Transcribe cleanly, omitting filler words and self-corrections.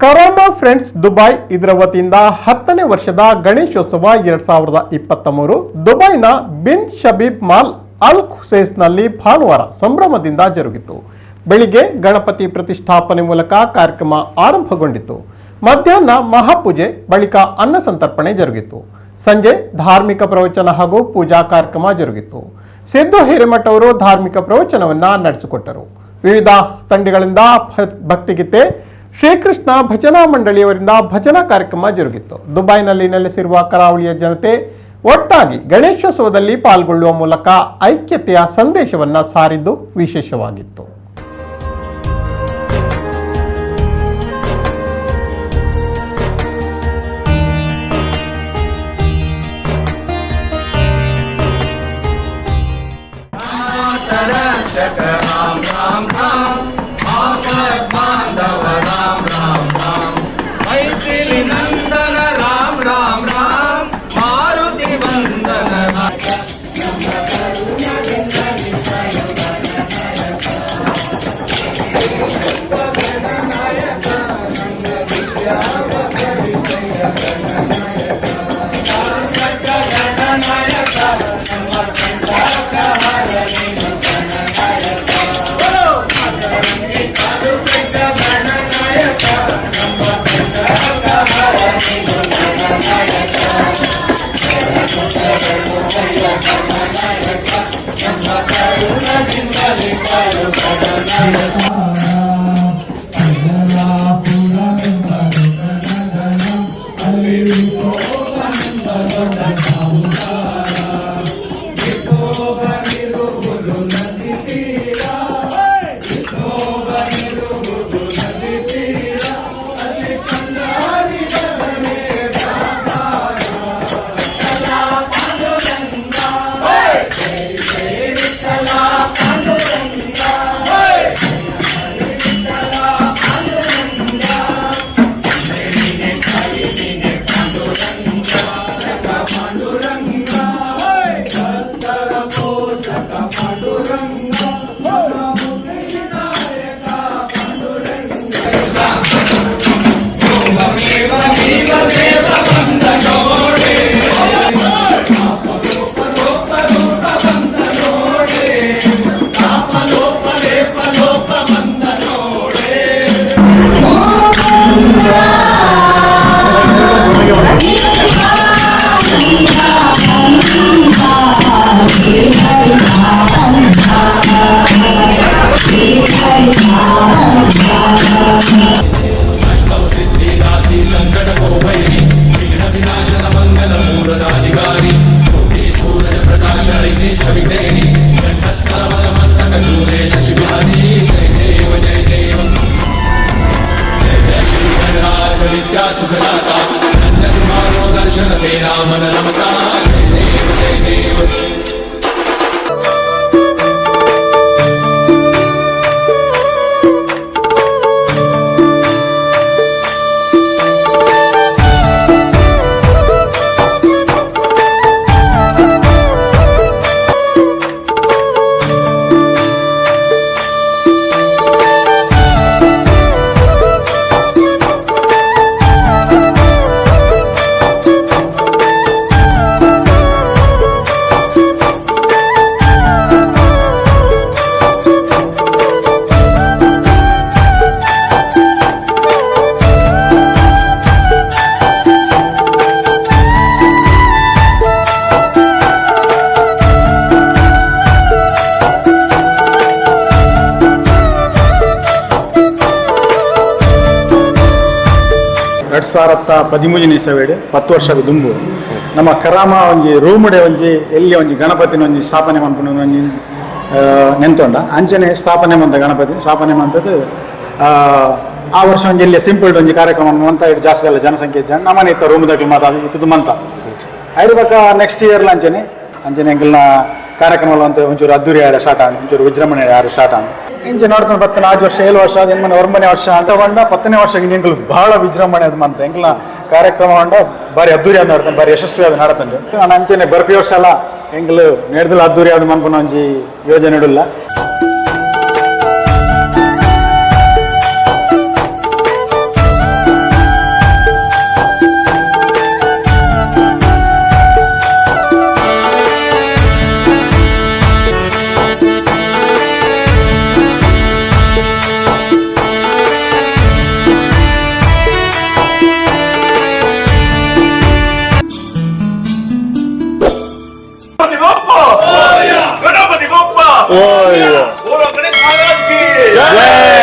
ಕರಾಮಾ friends Dubai ಇದರ ವತಿಯಿಂದ 10ನೇ ವರ್ಷದ ಗಣೇಶೋತ್ಸವ 2023 ದುಬೈನ ಬಿನ್ ಶಬೀಬ್ ಮಾಲ್ ಅಲ್ ಖುಸೇಸ್ನಲ್ಲಿ ಭಾನುವಾರ ಸಂಭ್ರಮದಿಂದ ಜರುಗಿತು. ಬೆಳಿಗ್ಗೆ ಗಣಪತಿ ಪ್ರತಿಷ್ಠಾಪನೆ ಮೂಲಕ ಕಾರ್ಯಕ್ರಮ ಆರಂಭಗೊಂಡಿತು. ಮಧ್ಯಾಹ್ನ ಮಹಾಪೂಜೆ, ಬಳಿಕ ಅನ್ನ ಸಂತರ್ಪಣೆ ಜರುಗಿತು. ಸಂಜೆ ಧಾರ್ಮಿಕ ಪ್ರವಚನ ಹಾಗೂ ಪೂಜಾ ಕಾರ್ಯಕ್ರಮ ಜರುಗಿತು. ಸಿದ್ದು ಹಿರೇಮಠ ಅವರು ಧಾರ್ಮಿಕ ಪ್ರವಚನವನ್ನ ನಡೆಸಿಕೊಟ್ಟರು. ವಿವಿಧ ತಂಡಗಳಿಂದ ಭಕ್ತಿಗೀತೆ, ಶ್ರೀಕೃಷ್ಣ ಭಜನಾ ಮಂಡಳಿಯವರಿಂದ ಭಜನಾ ಕಾರ್ಯಕ್ರಮ ಜರುಗಿತ್ತು. ದುಬೈನಲ್ಲಿ ನೆಲೆಸಿರುವ ಕರಾವಳಿಯ ಜನತೆ ಒಟ್ಟಾಗಿ ಗಣೇಶೋತ್ಸವದಲ್ಲಿ ಪಾಲ್ಗೊಳ್ಳುವ ಮೂಲಕ ಐಕ್ಯತೆಯ ಸಂದೇಶವನ್ನ ಸಾರಿದ್ದು ವಿಶೇಷವಾಗಿತ್ತು. मैथिली नंदन राम राम राम मारुति वंदन. सिद्धिदासी संकट को भैरी, विघ्न विनाशन मंगल मूरदाधिकारी, कोटि सूरज प्रकाश ऐसी छवि तेरी, कंठस्थल मस्तक झूले शशि बिहारी. जय देव जय देव जय जय श्री गणराज, विद्या सुखदाता, धन्य तुम्हारो दर्शन तेरा मन रमता. जय देव जय देव. 2013ನೇ ಇಸವಿಡ್ 10 ವರ್ಷ ದುಂಬು ನಮ್ಮ ಕರಾಮ ಒಂಜಿ ರೂಮುಡೆ ಒಂಜಿ ಎಲ್ಲಿ ಒಂಜಿ ಗಣಪತಿನ ಒಂಜಿ ಸ್ಥಾಪನೆ ಮನ್ಪುನ ಒಂಜಿ ನೆಂತೊಂಡ. ಅಂಚನೆ ಸ್ಥಾಪನೆ ಮಂತ, ಗಣಪತಿ ಸ್ಥಾಪನೆ ಮಂತದ್ದು. ಆ ವರ್ಷ ಒಂಜಿ ಎಲ್ಲಿ ಸಿಂಪಲ್ ಒಂಜಿ ಕಾರ್ಯಕ್ರಮ ಮಂತ. ಇಟ್ಟು ಜಾಸ್ತಿ ಅಲ್ಲ, ಜನಸಂಖ್ಯೆ ಜನ ನಮ್ಮನೆ ಇತ್ತ ರೂಮ್ದಾಗ್ಲು ಮಾತ ಇತ್ತದು ಮಂತ. ಐದು ಬೊಕ್ಕ ನೆಕ್ಸ್ಟ್ ಇಯರ್ಲ ಅಂಚನೆ ಅಂಚನೆ ಎಂಕಲ್ನ ಕಾರ್ಯಕ್ರಮ ಅಂತ ಒಂಚೂರು ಅದ್ದೂರಿ ಯಾರು ಸ್ಟಾರ್ಟ್ ಆಂಡ್, ಒಂಚೂರು ವಿಜೃಂಭಣೆ ಯಾರು ಸ್ಟಾರ್ಟ್ ಆಂಡ್. ಇಂಚೆ ನೋಡ್ಕೊಂಡು ಬತ್ತನ 5 ವರ್ಷ, 7 ವರ್ಷ, 8, 9ನೇ ವರ್ಷ ಅಂತ ತಗೊಂಡ 10ನೇ ವರ್ಷ ಎಂಕಲು ಬಹಳ ವಿಜೃಂಭಣೆ ಅದು ಮಂತ. ಎಂಕಲ್ನ ಕಾರ್ಯಕ್ರಮ ಉಂಡ ಬಾರಿ ಅದ್ದೂರಿ ಆದ್ ನಡತಂಡು, ಬಾರಿ ಯಶಸ್ವಿ ಆದ್ ನಡತಂಡು. ನಾನು ಅಂಚನೆ ಬರ್ಪಿ ವರ್ಷ ಅಲ್ಲ ಎಂಕಲು ನೆಡ್ದಲ ಅದ್ದೂರಿ ಆದ್ ಮನ್ಪುನ ಒಂಜಿ ಯೋಜನೆ ಇಡುಲ್ಲ. ಓ बोलो गणेश महाराज की ಜೈ.